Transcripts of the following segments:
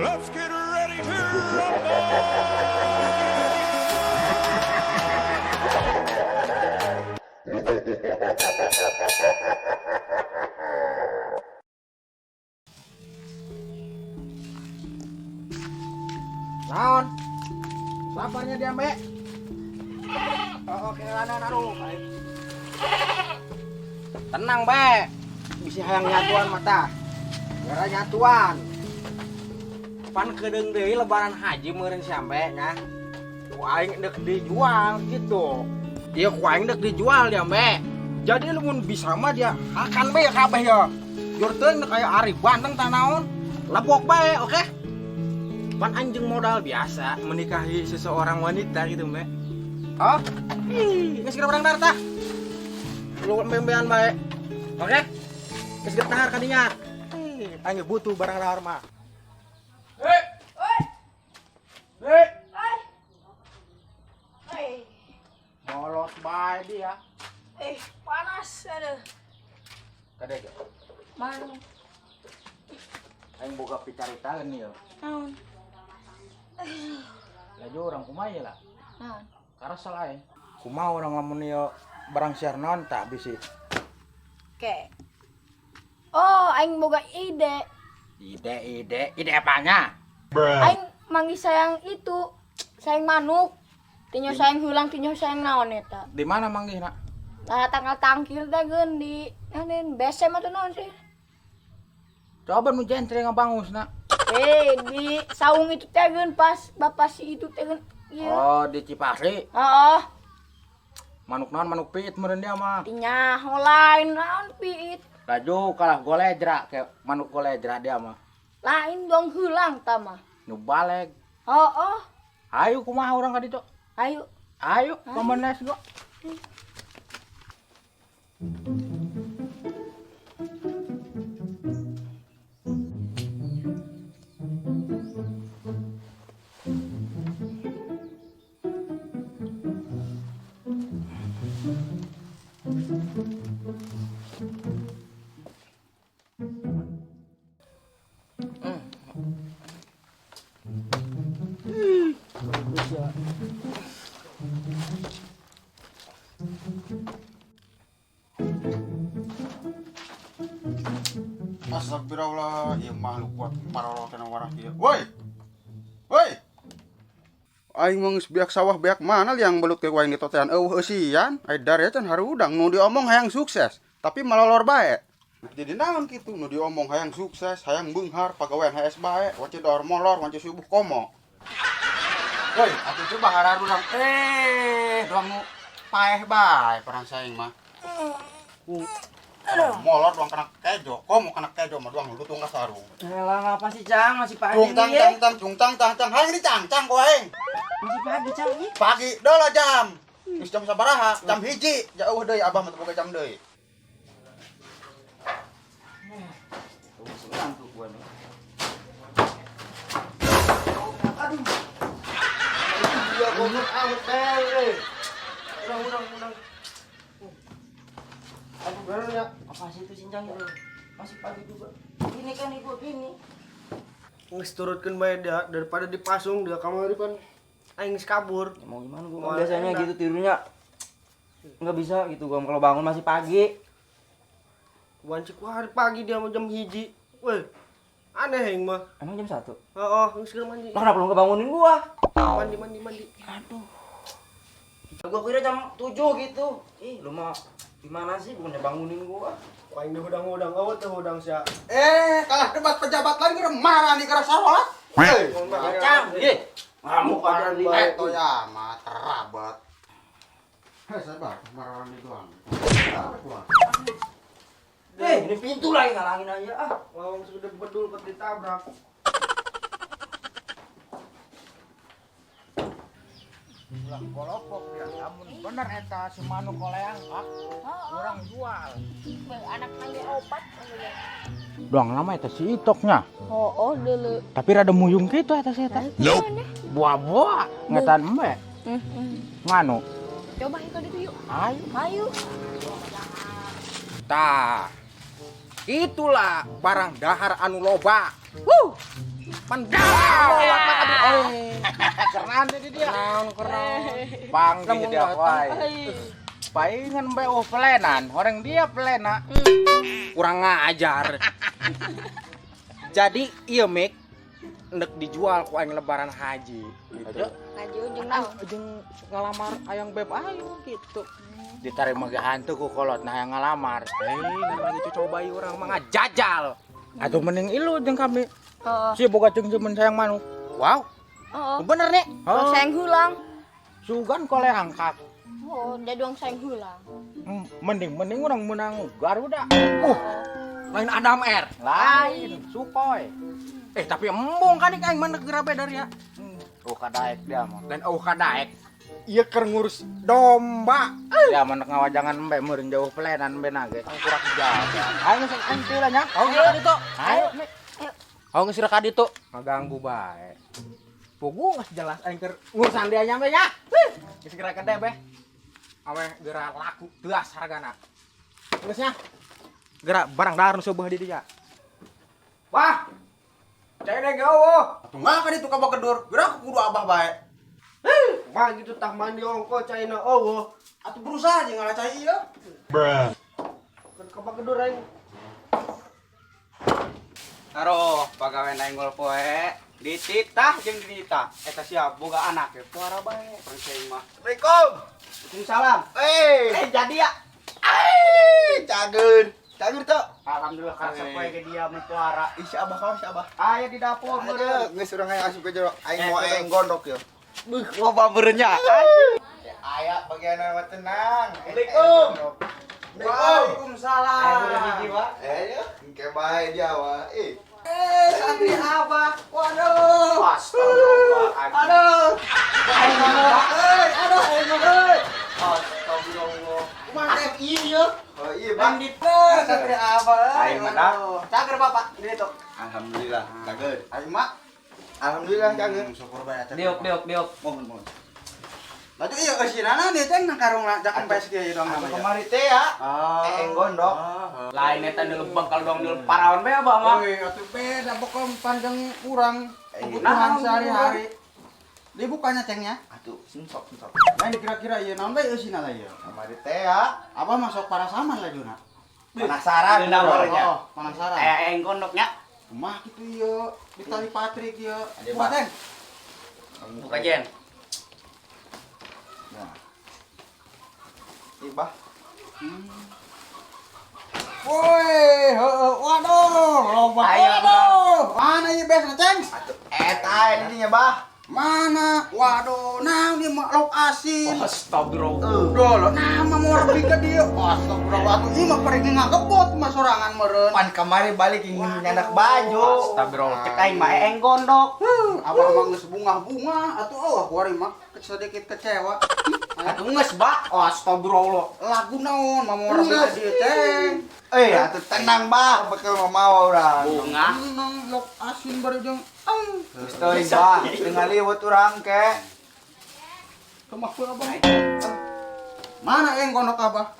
Let's get ready to rumble! Naon? Sabarnya dia, Mbak. Oh, oke, aduh. Tenang, Mbak. Bisa hayang nyatuan mata. Gara nyatuan. Pan kedeung deui Lebaran haji meureun si Ambe nya. Ku aing deuk dijual gitu. Iya, ku aing deuk dijual dia, Mbak. Jadi lamun bisa mah dia akan bae kabeh ya. Jur teuing kayak ari bandeng tanaon. Lebok bae, oke? Pan anjing modal biasa menikahi seseorang wanita gitu, Mbak. Oh, ih, geus geura barang dar tah. Lu embe-embean bae. Oke? Geus geura tahar kadinya. Ih, aing butuh barang dahar mah. Hei! Hei! Eh, Molot bae dia. eh, panas ada. Kade ge. Mana? Aing boga picaritaeun ieu. Naon? Laju urang kumaha ieu lah? Naon? Karesel aing. Kumaha urang lamun ieu barang siar naon tah bisi. Oke. Oh, aing boga ide. Ide ide ide apanya? Aing manggih sayang itu, sayang manuk. Tinyo sayang heulang, tinyo sayang naon eta. Di mana manggihna? Nah, tanggal tangkil teh geun di anin BSM atau naon sih? Coba nu jentre ngabangusna. Eh, di saung itu teh geun pas bapak si itu teh geun. Iya. Oh, di Cipasri. Heeh. Manuk naon, manuk piit meureun dia mah. Tinyaho lain naon piit. Laju kalah golejra kayak manuk golejra dia mah. Lain dong heulang tah mah. Nu baleg. Heeh. Ayo kumaha urang ka ditu? Ayo. Ayo, come on, let's go. Astagfirullah, ieu makhluk buat parolo kena warah ieu. Woi. Woi. Aing mah geus beak sawah beak mana liang belut ke aing ditotean eueuh eusian. Ai darea can harudang nu diomong hayang sukses, tapi malolor bae. Jadi naon kitu nu diomong hayang sukses, hayang beunghar, pagawean HS bae, wanci dor molor, wanci subuh komo. Woi, atuh coba hararudang doang nu paeh bae perang saing mah. Molor doang kena kejo, komo kena kejo mah doang lutung ka sarung. Elah, ngapa sih, Cang? Masih pagi Cung tang nih, tang tang cung tang tang tang, hayang dicangcang ku aing. Masih pagi, Cang. Ih. Pagi deula jam. Geus jam sabaraha? Jam 1. Jauh deui abah mah teu boga jam deui. Ngantuk gua nih. Aduh. Iya, goblok amat teh. Urang urang urang. Aku bener ya. Apa sih itu Cincang itu? Masih pagi juga. Ini kan ibu gini. Geus turutkeun bae dia daripada dipasung dia kamari pan aing geus kabur. Ya, mau gimana gua Mau biasanya enak. gitu tidurnya nggak bisa gitu gua kalau bangun masih pagi. Wanci ku hari pagi dia mau jam 1. Weh. Aneh aing mah. Emang jam 1? Heeh, geus geura mandi. Lah kenapa lu nggak bangunin gua? Mandi mandi mandi. Aduh. Gua kira jam 7 gitu. Ih, lu mah gimana sih bukannya bangunin gua? Ku aing dihudang-hudang eueuh teh hudang sia. Kalah debat pejabat lagi geura marah nih gara sarolat. Eh, Cang, ih. Ngamuk aja nih. Eto ya mah terabat. Heh, sabar, marah nih doang. Eh, ini pintu lagi ngalangin aja ah. Lawang segede bedul pet ditabrak. Ulah kolopok ya, lamun bener eta si manuk koleang ah, urang jual. Beuh, anak manggil opat. Doang lama eta si itoknya. Oh, oh, deuleu. Tapi rada muyung kitu eta si eta. Nope. Buah-buah ngetan embe. Nganu. Coba yuk ka ditu yuk. Ayo. Ayo. Tah. Itulah barang dahar anu loba. Wuh. Pan loba Pak aduh. Keren di dia. Naon keren. Panggih dia wae. Ai. Palingan bae oh pelenan, orang dia pelena. Kurang ngajar. Jadi ieu mik nek dijual ku aing lebaran haji gitu. Haji jeung naon? Jeung ngalamar ayang beb aing gitu. Diterima ge hantu ku kolot nah yang ngalamar. Eh, ngan lagi coba urang mah ngajajal. Atuh mending ilu jeung kami. Heeh. Si boga jeung jemen sayang manuk. Wow, Heeh. bener nih. Oh, sayang heulang. Sugan kole angkat. Oh, dia doang sayang heulang. Mending mending urang menang Garuda. Lain Adam R. Lain Sukhoi. Eh, tapi embung kan aing mah geura beda ya. Oh kadaek dia mah. Lain eueuh kadaek. Ieu keur ngurus domba. Ya mana ngawajangan embe meureun jauh pelenan embe nage. Kurang jaga. Ayo geus aing teh lah nya. Oh, geus ka ditu. Ayo. Oh geus ka ditu. Ngaganggu bae. Pugu geus jelas aing keur ngurusan dia nyampe nya. Geus geura gede beh. Awe geura laku teas hargana. Geus nya. Geura barang dahar nu seubeah di dinya. Wah. Cai geueuh. Atuh ngah ka ditu ka bagedur. Geura kudu abah bae. Mah gitu tah mandi ongko caina eueuh. Atuh berusaha jeung ngalah cai ieu. Kan ka bagedur aing. Aroh, pagawe aing ngol poe. Dititah jeung dititah. Eta sia boga anak ge puara bae percaya mah. Assalamualaikum. Waalaikumsalam. Eh, Eh jadi ya. eh, cager. Cager tuh. Alhamdulillah karena poe ge dia mun puara. Ih, si Abah kau, si Abah. Aya di dapur meureun. Geus urang hayang asup ke jero. Aing mau aing gondok yo. Beuh, loba meureunnya. Aya bagian mah tenang. Assalamualaikum. Waalaikumsalam. Eh, ya, engke bae dia wah. Eh. Eh, santri Abah. Waduh. Astagfirullah. Aduh. Aduh, aduh, aduh. Astagfirullah. Kumaha teh ieu ye? Oh iya, Bang. Bandit santri Abah. Aing mah dah. Cager Bapak, di ditu. Alhamdulillah, cager. Aing mah alhamdulillah cager. Syukur bae atuh. Diok, diok, diok. Mohon, mohon. Laju iya eusinana nih ceng nang karung lah jakun bae kieu dong namanya. Kemari teh ya. Ah. Eeng gondok. Lain eta nu lebang kalau dong nu parawan bae Abah mah. Woi, atuh beda pokok panjang urang kebutuhan sehari-hari. Dibukanya cengnya. Atuh, sensok, sensok. Lain kira-kira ieu naon bae eusina lah ieu. Kemari teh ya. Abah masuk parasaman lajuna. Penasaran meureunnya. Oh, penasaran. Eeng gondoknya. Kumaha kitu ieu? Ditali Patrik ieu. Ade, Kumaha Pak. teh? Buka jen. Nah. Ih, Bah. Woi, heeh, waduh, loba. Ayo, Waduh, mana ieu besna, Ceng? Atuh, eta ini dinya, Bah. Mana? Waduh, nah dia mah lauk asin. Astagfirullah. Dolo, nah mah mau rebi ke dia. Astagfirullah, atuh ieu mah pergi ngagebot mah sorangan meureun. Pan kamari balik ingin nyandak baju. Astagfirullah. Cek aing mah eeng gondok. Huh, abah mah geus bunga-bunga atuh oh kuari mah sedikit kecewa. Atuh geus, Pak. Astagfirullah. Lagu naon mah mau rebi ke dia, Ceng. Eh, atuh tenang, Bah. Bakal mau mau urang. Bunga. Tenang lauk asin bari jeung ang. Geus teuing, Bah. Teu ngaliwet urang ke. Kumaha abah? Mana yang gondok abah?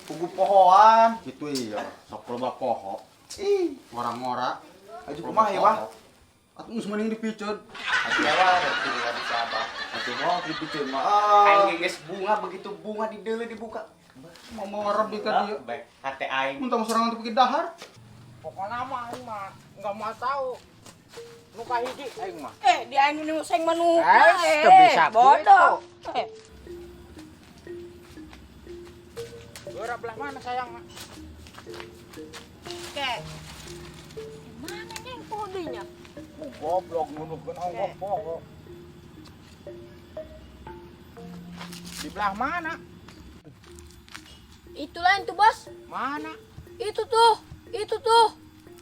Pugu pohoan. Gitu iya, sok loba poho. Ih, Ngora-ngora. aju kumaha ya, Bah? Atuh geus mending dipiceun. Atuh ya, tidak bisa, Bah. Atuh mau dipiceun mah. Ah. Aing geus bunga begitu bunga dideuleu dibuka. Mau mau rebi ka dia. Baik, hate aing. Mun tong sorangan teu pikir dahar. Pokoknya mah aing mah enggak mau tahu. Nu kahiji aing mah. Eh, di aing nu sayang manuk. Eh, teu bisa bodoh. Eh, Geura belah mana sayang mah? Oke. Mana yang kodenya? Oh, goblok nunuhkeun ongkoh pokok. Di belah mana? Itu lain tuh, Bos. Mana? Itu tuh, itu tuh.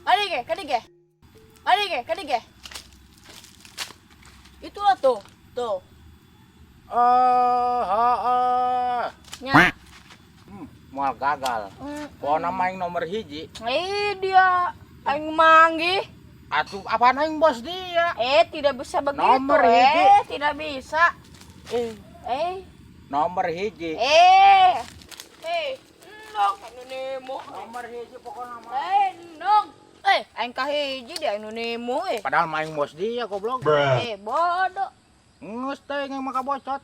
Kadi ge, kadi ge. Kadi ge, kadi ge. Itulah tuh, tuh. Eh, heeh. Nya. Moal gagal. Pokona mah aing nomor hiji. Eh, dia aing manggih. Atuh apaan aing bos dia? Eh, tidak bisa begitu. Nomor hiji. Eh, tidak bisa. Eh, Eh, nomor hiji. eh. Eh, no. Goblok anu nemo. Nomor hiji pokona mah. Endong. Eh, aing kahiji dia anu nemo eh. Padahal main bos dia goblok. Eh, bodoh. Geus teh yang maka bocot.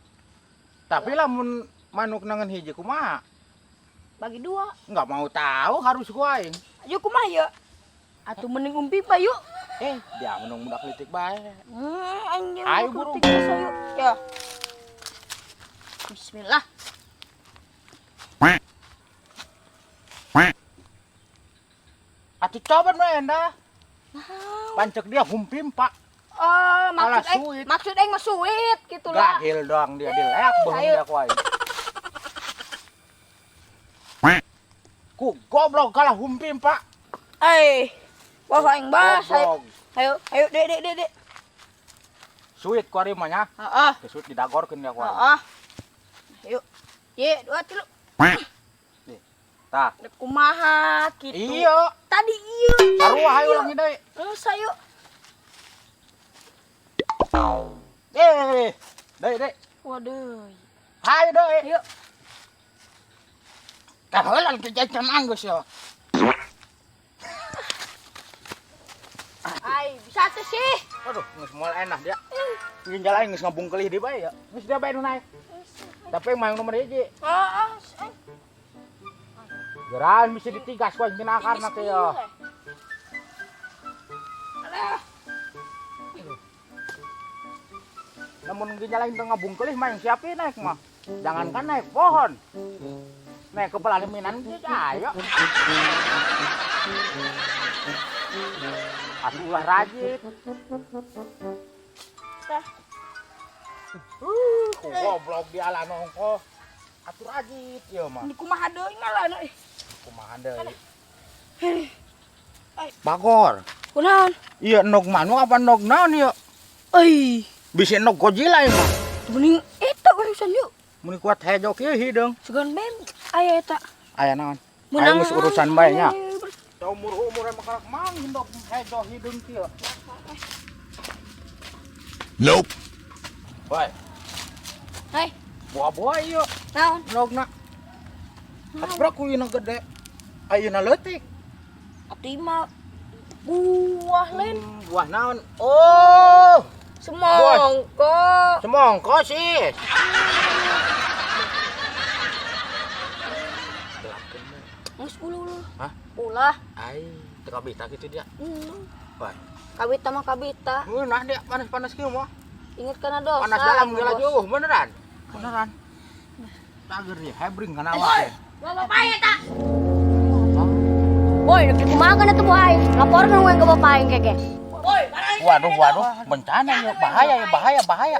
Tapi lamun manuk nangan hiji kumaha? Bagi dua. Nggak mau tahu harus gua aing. Ayo kumaha ya? Atuh mending umpi pa yuk. Eh, dia menung budak leutik bae. Aing Ayo, buru. Yuk. Ya. Bismillah. Atuh coba nu endah. Pancek dia humpim, Pak. Oh, maksud Alah, aing, suit. maksud aing mah suit gitu lah. Gahil doang dia dileak bohong Ayo. dia ku aing. Ku goblok kalah humpim, Pak. Eh, wah aing bah, ayo. Goblok. Ayo, ayo dek dek dek dek. Suit ku ari mah nya. Heeh, Suit didagorkeun dia ku aing. heeh. Ayo. Ye, dua tilu. Tah. Dek kumaha gitu. Iya, Tadi iya. sarua hayu ulangi deui. Geus ayo. Eh, deui deui. Waduh. Hayu deui. Ayo. Kaheula ke jajan anggeus ya. Ai, bisa tuh sih. Waduh, geus moal enak dia. Ginjal aing geus ngabungkelih di bae ya. Geus dia bae nu naik. Tapi yang main nomor hiji. Heeh. Geran bisa ditigas ku aing tina akarna teh ya. Alah, Namun ginjal aing teu ngabungkelih mah yang siapin naik mah. Jangankan naik pohon. Naik ke pelaminan ge ayo. Atuh ulah rajit. Tah. Ku goblok di ala nongko. Atuh rajit ieu mah. Ini kumaha deui ngalah eh. Kumaha deui. Bagor. Kunaon? Iya endog manuk apa endog naon ieu? Euy, Bisa endog Godzilla ieu mah. mending eta urusan yuk. Mun kuat hejo kieu hideung. Sugan bem aya eta. Aya naon? Menang. Ayo geus urusan bae nya. Umur-umur emang karak mang endog hejo hideung kieu. Nope. Woi, Hei, buah-buah ieu naon? endogna. Atuh ku ieu gede. Ayeuna leutik. Atuh mah buah lain Buah naon? Oh, semongko. semongko sih. Geus ulu-ulu. Hah? Ulah. Ai, teu kabita kitu dia. Hmm. Wah. Kabita mah kabita. Ngeunah dia panas-panas kieu mah. Ingat kana dosa. Panas dalam bos. gila jauh beneran. Beneran. Tager dia hebring kana awak teh. Bapak aing eta. Boy, nek kumaha kana tuh boy. Laporkeun we ke bapak aing keke. Boy, Waduh, waduh, bencana ya, bahaya ya, bahaya, bahaya.